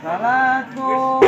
Salatu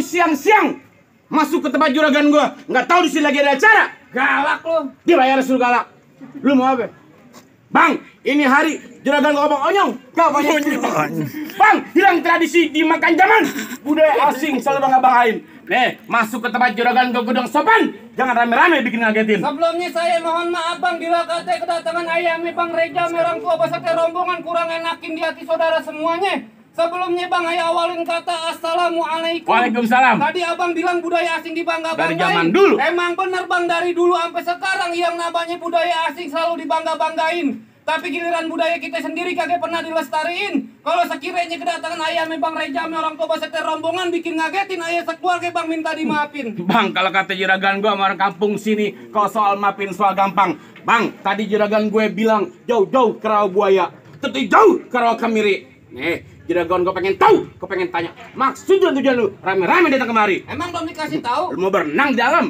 siang-siang masuk ke tempat juragan gua, nggak tahu di sini lagi ada acara. Galak lu. Dibayar suruh galak. Lu mau apa? Bang, ini hari juragan gua Bang Onyong. Bang, hilang tradisi dimakan zaman. Budaya asing selalu bangga-banggain. Nih, masuk ke tempat juragan gua gudang sopan. Jangan rame-rame bikin ngagetin. Sebelumnya saya mohon maaf Bang, bila kata kedatangan ayami Bang Reja orang tua beserta rombongan kurang enakin di hati saudara semuanya. Sebelumnya Bang, ayah awalin kata Assalamualaikum. Waalaikumsalam. Tadi Abang bilang budaya asing dibangga-banggain. Dari zaman dulu. Emang bener Bang, dari dulu sampai sekarang yang namanya budaya asing selalu dibangga-banggain. Tapi giliran budaya kita sendiri kagak pernah dilestariin. Kalau sekiranya kedatangan ayah Bang Reja orang tua beserta rombongan bikin ngagetin ayah sekeluarga Bang, minta dimaafin. Bang, kalau kata juragan gua sama orang kampung sini, kalau soal maafin soal gampang. Bang, tadi juragan gue bilang jauh-jauh ke rawa buaya, tentu jauh ke rawa kemiri. Nih, juragan gue pengen tahu, gue pengen tanya maksud tujuan lu rame-rame datang kemari. Emang belum dikasih tahu? Lu mau berenang di dalam?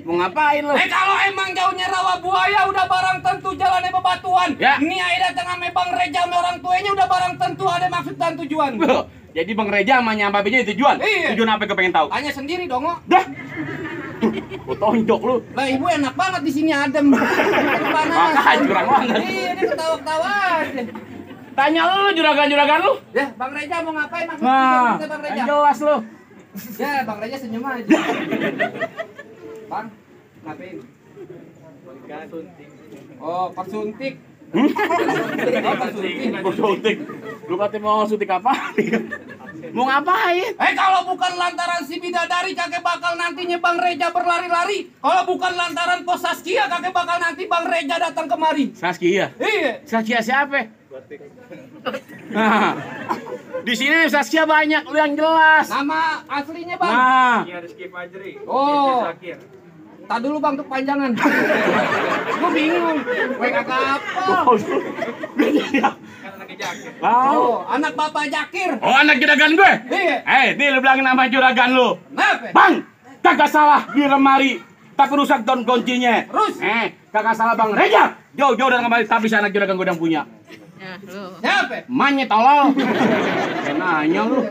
Mau ngapain lu? Kalau emang jauhnya rawa buaya udah barang tentu jalannya bebatuan. Ya. Ini ayah datang sama Bang Reja sama orang tuanya udah barang tentu ada maksud dan tujuan. Jadi Bang Reja sama Nyambabinya tujuan? Iya. Tujuan apa gue pengen tahu? Hanya sendiri dong. Dah. Gue tonjok lu. Lah ibu enak banget di sini adem. Panas. Makanya kurang banget. Iya, dia ketawa-ketawa aja. Tanya lu juragan-juragan lu. Ya, Bang Reja mau ngapain maksud Nah, kita Bang Reja? jelas lu. Ya, Bang Reja senyum aja. Bang, ngapain? Oh, persuntik. Gue suntik. Lu katanya mau suntik apa? Mau ngapain? Kalau bukan lantaran si bidadari kakek bakal nantinya Bang Reja berlari-lari. Kalau bukan lantaran Pos Saskia kakek bakal nanti Bang Reja datang kemari. Saskia? Iya. Saskia siapa? Nah, di sini Saskia banyak, lu yang jelas. Nama aslinya Bang? Nah, Rizky Fajri. Oh. Tak dulu Bang, untuk panjangan. Gue bingung. Gue kakak apa? Oh, anak Bapak Jakir. Oh, anak juragan gue? Iya. Nih lu bilangin nama juragan lu. Kenapa? Bang, kagak salah di lemari, tapi rusak don kuncinya. Terus? Kagak salah Bang Reja. Jauh-jauh dan kembali, tapi si anak juragan gue yang punya. Kenapa? Manye tolol. Nanya lu.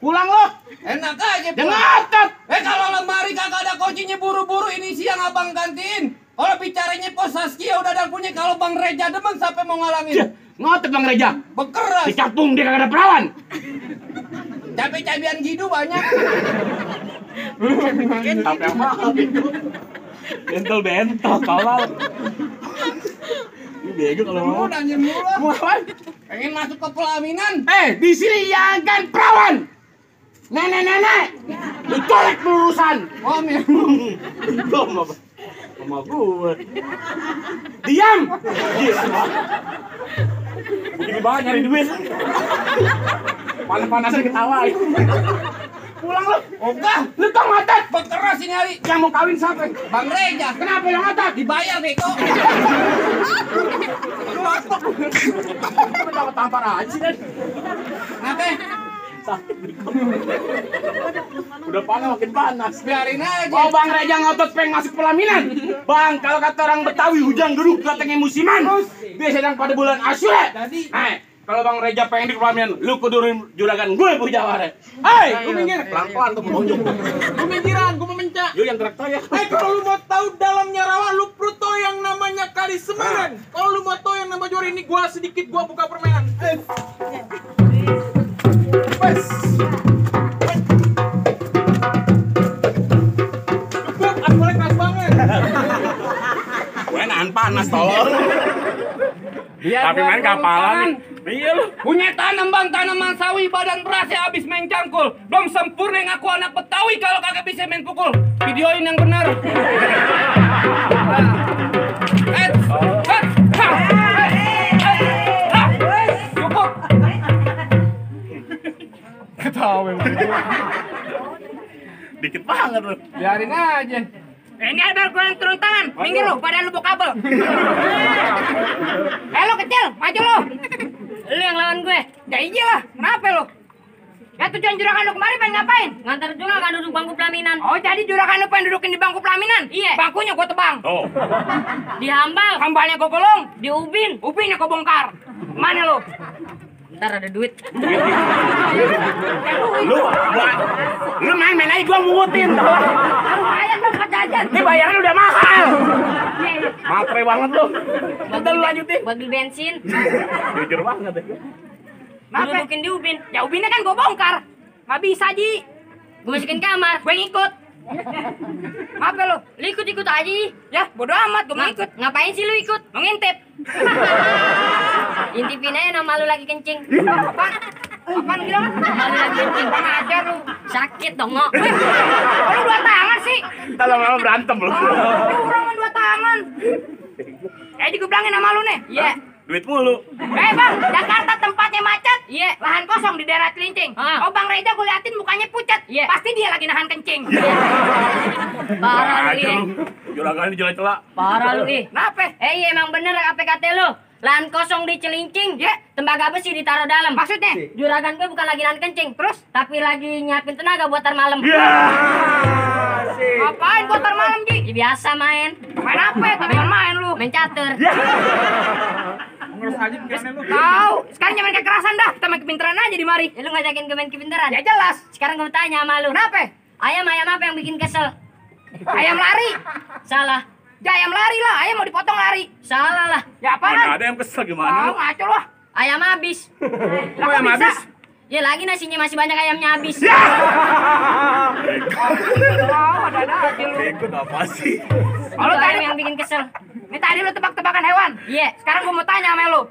Pulang lu. Enak aja Dia pulang. ngotot. Kalau lemari kagak ada kuncinya buru-buru ini siang Abang gantiin. Kalau bicaranya Pos Saskia udah ada punya, kalau Bang Reja demen sampai mau ngalangin. Ngotot Bang Reja. Bekeras. Di kampung dia kagak ada perawan. Cabe-cabean gitu banyak. Sampai apa? Bentol tolol. Ini bego kalau mau. Nanya mulu. Mau apaan? Pengen masuk ke pelaminan. Di sini yang kan perawan. Nenek-nenek. Lu colek lulusan. Oh, Belum apa? Sama gue. Diam. Begini banget nyari duit. Panas-panasan ketawain. Pulang lu. Enggak. Lu kok ngotot? Bekeras ini hari. Yang mau kawin siapa? Bang Reja. Kenapa yang ngotot? Dibayar beko. Lu dapat tampar aja sih, Dan. Kenapa? Sakit bego. Udah panas makin panas. Biarin aja. Oh, Bang Reja ngotot pengen masuk pelaminan. Bang, kalau kata orang Betawi hujan geruk datangnya musiman. Biasanya pada bulan Asyura. Jadi kalau Bang Reja pengen di pelaminan, lu kudurin juragan gue Bu Jawara. Hei, lu minggir. Pelan-pelan tuh mau. Lu minggir Yuk yang gerak ya. Kalau lu mau tahu dalamnya rawa, lu perlu tahu yang namanya kali semangan. Kalau lu mau tahu yang nama juara ini, gua buka permainan. Wes. Cukup, asbalnya keras banget. Gue nahan panas tolong. Tapi main kapalan nih. Iya lu. Punya tanaman sawi badan berasnya abis main cangkul. Belum sempurna ngaku anak Betawi kalau kagak bisa main pukul. Videoin yang benar. Cukup. Ketawa. Dikit banget lu. Biarin aja. Ini ada gue yang turun tangan. Minggir lu, pada lu bawa kabel. Lu kecil, maju lu. Lu yang lawan gue. Ya iyalah, kenapa lu? Ya tujuan juragan lu kemarin pengen ngapain? Ngantar juga kan duduk bangku pelaminan. Oh jadi juragan lu pengen dudukin di bangku pelaminan? Iya. Bangkunya gue tebang. Oh. Dihambal. Hambalnya gue gulung. Diubin. Ubinnya gue bongkar. Mana lu? Ntar ada duit. Lu main aja gua mungutin. Lumayan lu buat jajan. Ini bayaran udah mahal. Matre banget lu. Udah lu lanjutin. Buat beli bensin. Jujur banget deh. Gue dudukin di ubin. Ya ubinnya kan gue bongkar. Gak bisa, Ji. Gue masukin kamar. Gue ngikut. Apa lu? Lu ikut-ikut aja. Ya, bodo amat. Gue mau ikut. Ngapain sih lu ikut? Mau ngintip. Intipin aja nama lu lagi kencing. Apaan? Apaan bilang? Nama lu lagi kencing. Apaan ajar lu? Sakit dong, ngok. Lu dua tangan sih. Kita lama-lama berantem lu. Lu orang dua tangan. Juga bilangin sama lu nih. Iya. Duit mulu. Bang, Jakarta tempatnya macet. Iya. Lahan kosong di daerah Cilincing. Oh, Bang Reza gue liatin mukanya pucat. Iya. Pasti dia lagi nahan kencing. Parah lu, Iya. Juragan dijela-jela. Parah lu, Kenapa? Iya emang bener apa kata lu. Lahan kosong di Cilincing. Iya. Tembaga besi ditaruh dalam. Maksudnya? Juragan gue bukan lagi nahan kencing. Terus? Tapi lagi nyiapin tenaga buat tar malam. Iya. Ngapain buat tar malam, Ji? Ya, biasa main. Main apa ya? Tapi main lu. Main catur. Ngurus aja biasanya lu. Tahu, sekarang jangan kekerasan dah. Kita main kepintaran aja di mari. Ya, lu ngajakin gue main kepintaran? Ya jelas. Sekarang gue tanya sama lu. Kenapa? Ayam apa yang bikin kesel? Ayam lari. Salah. Ya ayam lari lah. Ayam mau dipotong lari. Salah lah. Ya apaan? Mana ada yang kesel gimana? Tahu ngaco lah. Ayam habis. Kok ayam habis? Ya lagi nasinya masih banyak ayamnya habis. Ya. Ada aja lu. Ikut apa sih? Kalau tadi yang bikin kesel. Ini tadi lu tebak-tebakan hewan. Iya. Sekarang gua mau tanya sama lu.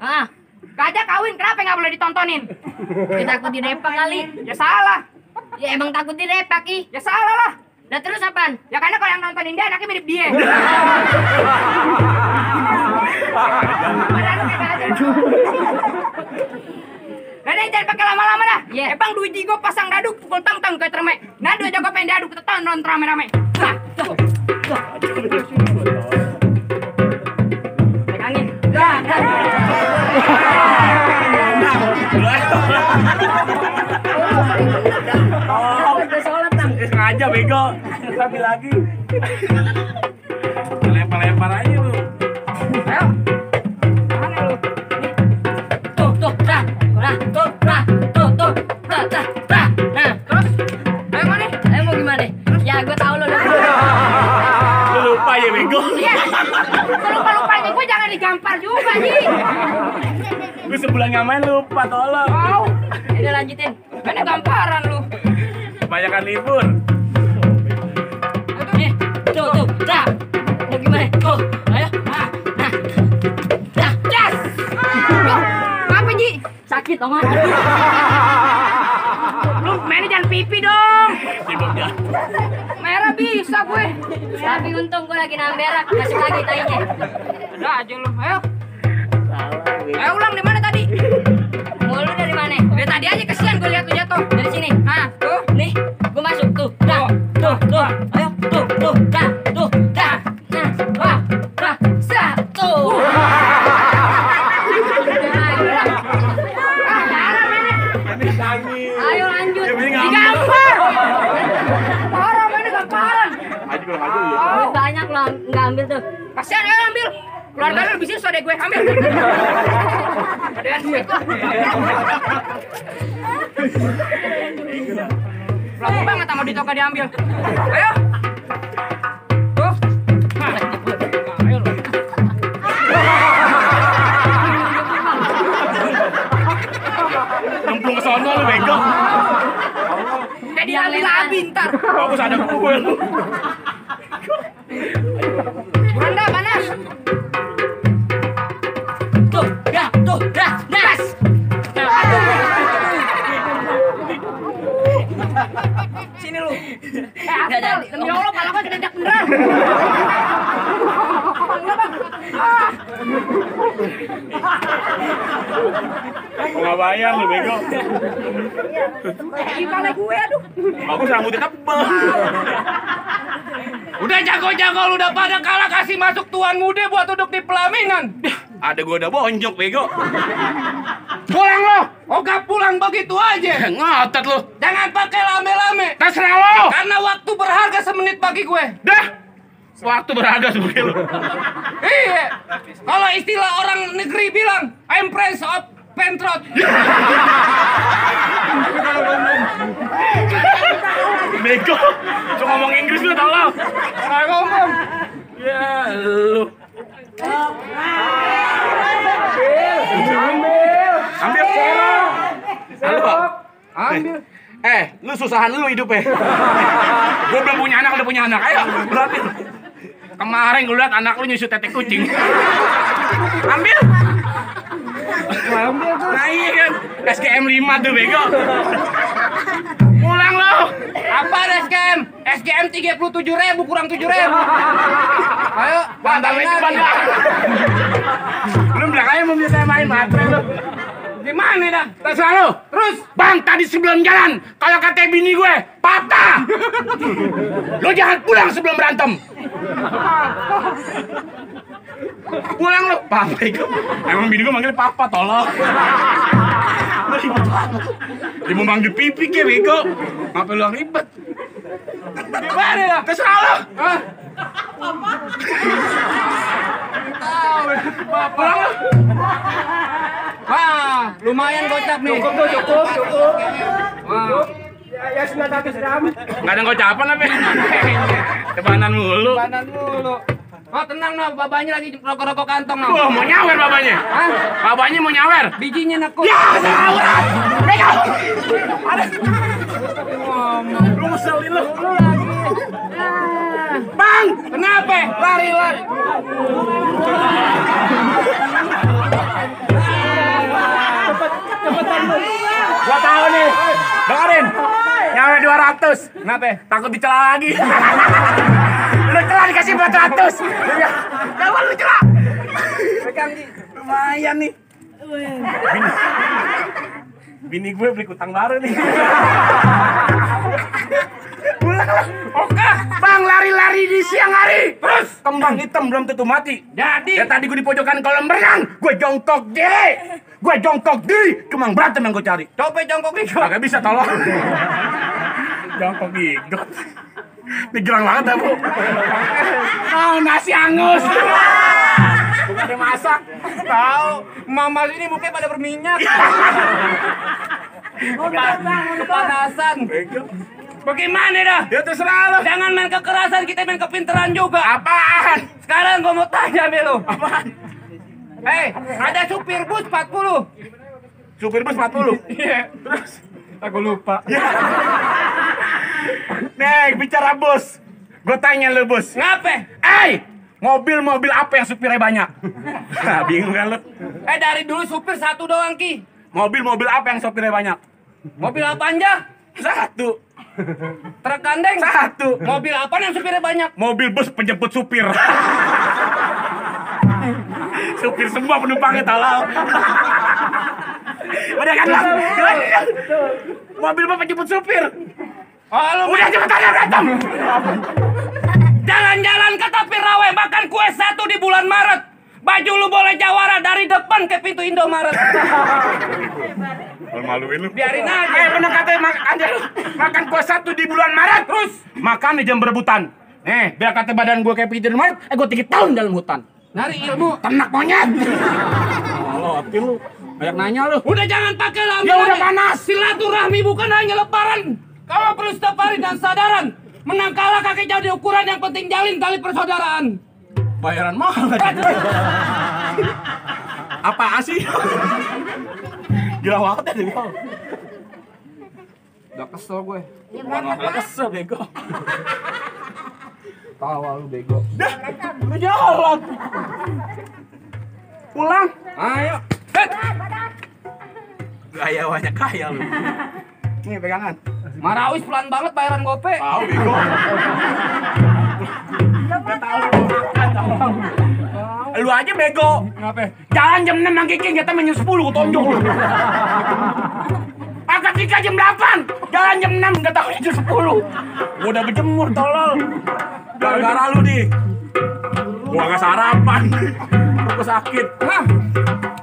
Gajah kawin kenapa nggak boleh ditontonin? Ya takut direpak kali. Ya salah. Ya emang takut direpak, Ya salah lah. Nah terus apaan? Ya karena kalau yang nontonin dia anaknya mirip dia. Nah, jangan pakai lama-lama dah. Yeah. Bang duit jigo pasang dadu pukul tang-tang kayak termek. Nah, dua jago pengen dadu kita tonton rame-rame. Nah, tuh. Naik angin. Sengaja bego. Tapi lagi. Lempar-lempar aja lu. Ayo. Mana lu? Tuh, dah. Nah, tuh. Nah, terus? Ayo mana? Ayo mau gimana? Ya, gue tahu lu. Lu lupa ya bego. Iya. Lupa-lupanya gue jangan digampar juga, Ji. Gue sebulan nggak main lupa tolong. Wow. Ini lanjutin. Mana gamparan lu? Kebanyakan libur. Nih, tuh, dah. Mau gimana? Tuh, ayo. Nah. Dah, yes. Apa, Ji? Sakit, dong. Lu mainnya jangan pipi dong. Sibuknya. Merah bisa gue. Tapi untung gue lagi nahan berak. Kasih lagi tainya. Ada aja lu. Ayo. Ayo ulang di mana tadi? Mau lu dari mana? Dari tadi aja kesian gue lihat lu jatuh. Dari sini. Nah, tuh. Nih, gue masuk tuh. Dah. Tuh. Ayo, tuh. Dah. Nah, dah. Satu. Ayo lanjut. Digampar. Parah mainnya gamparan. Maju ya. Oh, banyak lo nggak ambil tuh. Kasihan ayo ambil. Keluarga lu lebih sih gue ambil. Ada yang duit lah. Laku banget sama di toko diambil. Ayo. labi ntar. Bagus ada gue lu. Randa panas. Tuh, dah, das. Sini lu. Demi Allah, malah kan tidak beneran. Nggak bayar lu bego. Gimana gue aduh. Bagus rambutnya tebal. Udah jago-jago lu udah pada kalah, kasih masuk tuan muda buat duduk di pelaminan. Ada gua udah bonjok bego. Pulang lo. Oh gak pulang begitu aja. Ngotot lu. Jangan pakai lame-lame. Terserah lo. Karena waktu berharga semenit bagi gue. Dah. Waktu berharga sebagai lu. Iya. Kalau istilah orang negeri bilang, I'm prince of Pentrot. Bego. Cuma ngomong Inggris lu tau lo. Nggak ngomong. Ya lu. Ambil. Halo, Pak. Ambil. Lu susahan lu hidupnya. Gua belum punya anak, udah punya anak. Ayo, berarti. Kemarin gue liat anak lu nyusu tetek kucing. Ambil. Nah iya kan, SKM 5 tuh bego. Pulang lo. Apa SKM? SKM 37.000 kurang 7.000. Ayo, Bantalnya bantalin depan lagi. lah. Lu belakangnya mau saya main matre lu. Gimana dah? Terserah lu. Terus, Bang, tadi sebelum jalan, kalau kata bini gue, patah. Lu jangan pulang sebelum berantem. Pulang lu. Papa itu. Emang bini gue manggil papa, tolong. Dia mau manggil pipi ke bego. Ngapa lu yang ribet? Gimana dah? Terserah lu. Hah? Pulang lu. Wah, lumayan gocap nih. Cukup. Wah, Ya 900 gram. Nggak ada gocapan apa? Kebanan mulu. panan mulu. Oh tenang no, babanya lagi rokok-rokok kantong no. Wah, mau nyawer babanya. Hah? Babanya mau nyawer. Bijinya nekuk. Ya, saurat. Bego. Ngomong. Lu ngeselin lu. Bang, kenapa? Lari. Gua tahu nih. Dengerin. Nyawer 200. Kenapa? Takut dicela lagi. Lu celah dikasih 400. Jangan lu celah. Pegang Ji. Lumayan nih. Bini gue beli utang baru nih. Pulang lah. Oke, Bang, lari-lari di siang hari. Terus kembang hitam belum tentu mati. Jadi, Ya tadi gue di pojokan kolam renang, gue jongkok diri, kemang berantem yang gue cari. coba jongkok nih. Kagak bisa tolong. Jongkok gigot. Ini gerang banget ya, Bu. Oh, nasi angus. Bukan ada masak. Tahu, mama ini mukanya pada berminyak. Kepanasan. Bagaimana dah? Ya terserah lo. Jangan main kekerasan, kita main kepintaran juga. Apaan? Sekarang gua mau tanya sama lu. Apaan? Hei, ada supir bus 40. Supir bus 40. Iya. Terus? Aku lupa. Nih, bicara bus. Gue tanya lu, bus. Ngape? Mobil-mobil apa yang supirnya banyak? Nah, bingung kan lu? Dari dulu supir satu doang, Ki. Mobil-mobil apa yang supirnya banyak? Mobil apa aja? Satu. Truk gandeng? Satu. Mobil apa yang supirnya banyak? Mobil bus penjemput supir. Supir semua penumpangnya tolong. Udah kan lah. Mobil bus penjemput supir. Oh, lu Udah cepetan ya berantem. jalan-jalan ke tepi rawe makan kue 1 di bulan Maret. Baju lu boleh jawara dari depan ke pintu Indomaret. Maluin lu. Biarin aja. Bener katanya makan kue 1 di bulan Maret. Terus makan di jam berebutan. Biar kata badan gue kayak pintu Indomaret, gue 3 tahun dalam hutan. Nyari ilmu. Ternak monyet. Halo, hati lu. Banyak nanya lu. Udah jangan pakai lama. Ya udah panas. Silaturahmi bukan hanya lebaran. Kalau perlu setiap hari dan sadaran. Menang kalah kakek jadi ukuran, yang penting jalin tali persaudaraan. Bayaran mahal lagi. Apaan sih? Gila banget ya. Udah kesel gue. Ya berangkat Malah lah. kesel bego. Tawa lu bego. Dah, lu jalan. Pulang. Ayo. Gaya banyak kaya lu. Nih pegangan. Marawis pelan banget bayaran gope. Tahu bego. Gak tahu lu makan tolong. Lu aja bego. Kenapa? Jalan jam 6 Mang Kiki kita main jam 10 gua tonjok lu. Akad nikah jam 8. Jalan jam 6 enggak tahu jam 10. Gua udah berjemur tolol. Gara-gara lu nih. Gua enggak sarapan. Gua sakit. Hah?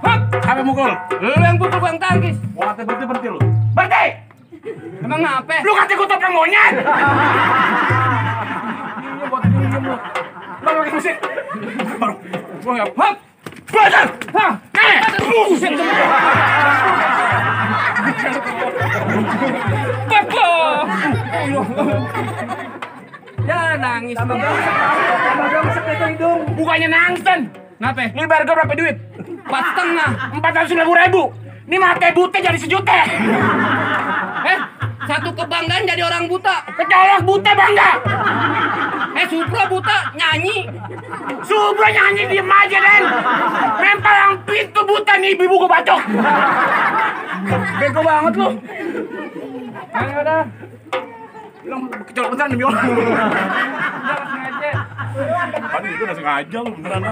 Hah? Siapa mukul? Lu yang pukul gua yang tangkis. Gua kata berhenti lu. Berhenti. Emang ngapa? Lu kata gua topeng monyet. Ini buat diem lu. Lu pakai musik. Gua enggak. Hap. Belajar. Hah? Buset. Beko. Ya nangis lu. Bukannya nangis kan? Kenapa? Lu bayar gua berapa duit? 4,5. 450.000. Ini mate buta jadi sejuta. Satu kebanggaan jadi orang buta. Kecolok buta bangga. Supra buta nyanyi. Subra nyanyi diem aja Den. Nempel yang pintu buta nih ibu gua bacok. Bego banget lu. Ayo dah. Bilang kecolok beneran demi orang. Udah sengaja. Tadi itu udah sengaja lu beneran.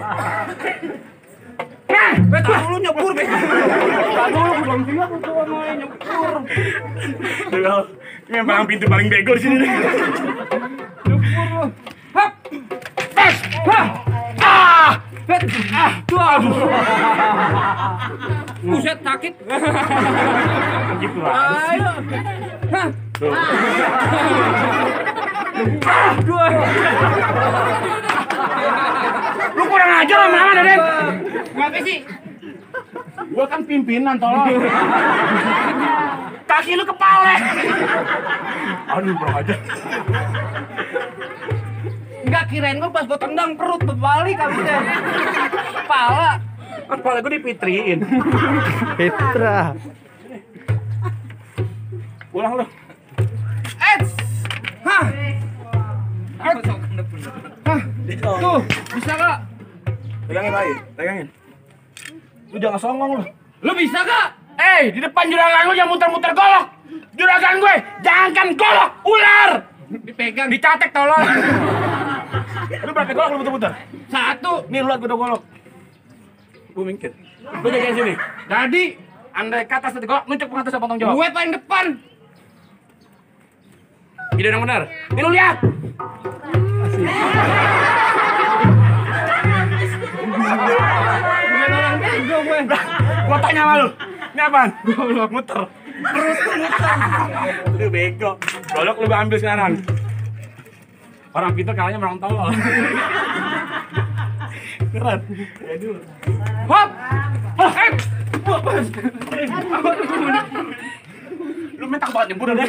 Tahu lu nyebur be. Tahu lu belum siap untuk mau nyebur. Ini yang pintu paling bego di sini nih. Nyebur lu. Hap. Tes. Hah. Ah. Tuh aduh. Buset sakit. Gitu Ayo. Hah. Dua. Lu kurang ajar lama-lama Den. Ngapa sih? Gua kan pimpinan tolong. Kaki lu kepala. Aduh kurang ajar. Enggak kirain gua pas gua tendang perut berbalik kali teh. Kepala. Kan kepala gua dipitriin. Petra. Pulang lu. Hah. Hah. Tuh, bisa gak? Pegangin baik, pegangin. Lu jangan songong lu. Lu bisa gak? Di depan juragan lu jangan muter-muter golok. Juragan gue, jangankan golok, ular. Dipegang. Dicatek tolong. Lu berapa golok lu muter-muter? Satu. Nih lu liat gue udah golok. Gue mingkir. Lu jagain sini. Jadi, Andai kata satu golok, nunjuk pengatas sama tanggung jawab. gue paling depan. Ide yang benar. Nih lu lihat. Bukan orang bego gue. Gua tanya sama lu. Ini apaan? Golok muter. Perut muter. Lu bego. Golok lu ambil sekarang. Orang pintar kalahnya orang tolol. Keren. Ya dulu. Hop. Lu mentak banget nyebur deh.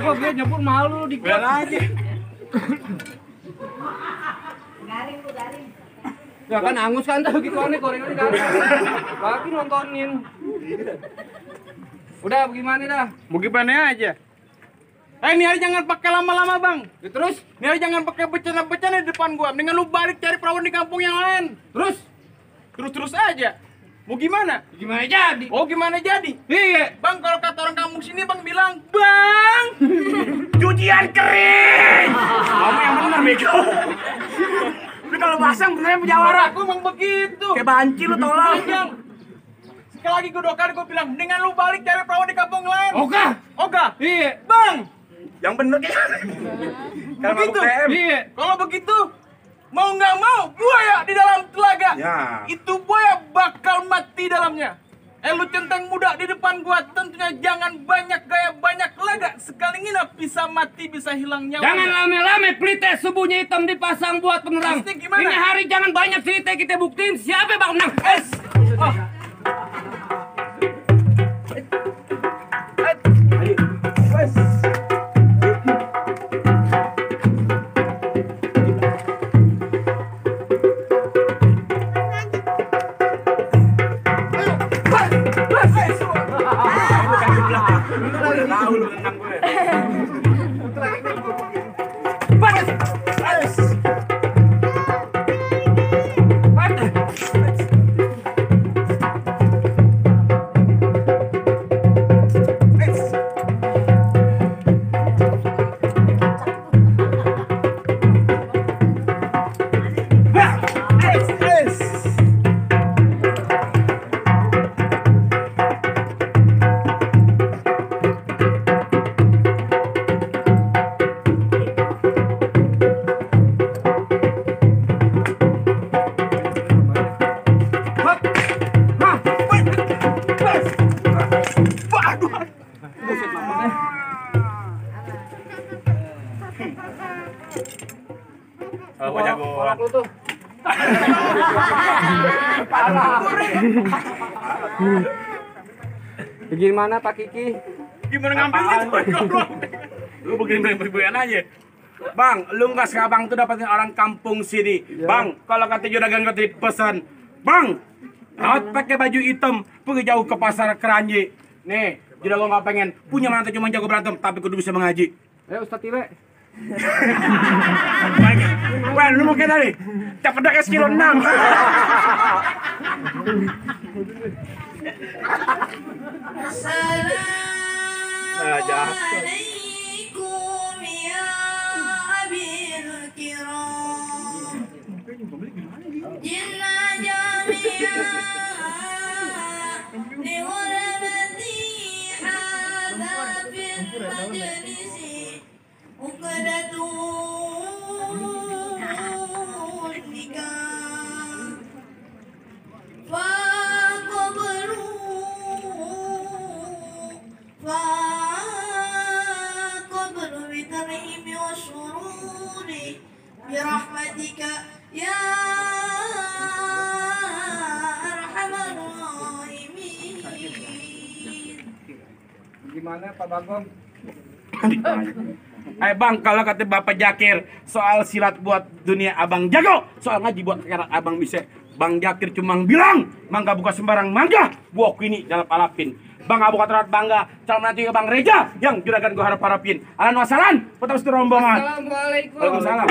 Kok gue nyebur malu di Biar aja. Ya kan angus kan tuh gitu aneh gorengan kan. Lagi nontonin. Udah bagaimana dah? Mau gimana aja? Ini hari jangan pakai lama-lama bang. Ya, terus? Ini hari jangan pakai bercanda-bercanda di depan gua. Mendingan lu balik cari perawan di kampung yang lain. Terus? Terus-terus aja. Mau gimana? Gimana jadi? Oh gimana jadi? Iya. Bang kalau kata orang kampung sini bang bilang bang. Cucian kering. Kamu yang benar bego. Lu kalau basang beneran penjawara. Aku emang begitu. Kayak banci lu tolong. Bang. Sekali lagi gue 2 kali gue bilang, mendingan lu balik cari perawan di kampung lain. Oke. Oke. Iya. Bang. Yang bener kayak. Kalau Begitu. mabuk TM. Iya. Kalau begitu, mau nggak mau, buaya di dalam telaga. Ya. Itu buaya bakal mati dalamnya. Lu centeng muda di depan gua, tentunya jangan banyak gaya, banyak laga. Sekali nginap bisa mati, bisa hilang nyawa. Jangan lame-lame pelite subuhnya hitam dipasang buat penerang. Pasti gimana? Ini hari jangan banyak cerita kita buktiin siapa yang bakal menang. Oh. Tahu lu menang gue. Kalau Pak Jago. Kolak lu tuh. Gimana Pak Kiki? Gimana ngambilnya tuh? Lu begini-begini aja. Bang, lu nggak abang tuh dapetin orang kampung sini. Bang, kalau kata juragan kata pesan, Bang, rawat pakai baju hitam, pergi jauh ke pasar Keranji. Nih, juragan nggak pengen punya mantu cuma jago berantem, tapi kudu bisa mengaji. Ayo Ustaz Tile. Wah, lu mau kayak tadi? Tak pedak kilo 6. Assalamualaikum ya abil kiram. Jinna jami'an li ghulamati hadha fil majlisi uqdatun nikah faqablu faqablu bitarhimi wa sururi birahmatika ya arhamar rahimin. Gimana Pak Bagong? Bang, kalau kata Bapak Jakir soal silat buat dunia abang jago, soal ngaji buat sekarang abang bisa. Bang Jakir cuma bilang, mangga buka sembarang mangga, buah ini dalam alapin. Bang Abu Katrat bangga, calon nanti Bang Reja yang juragan gua harapin. Ahlan wa sahlan, putus rombongan. Assalamualaikum. Waalaikumsalam.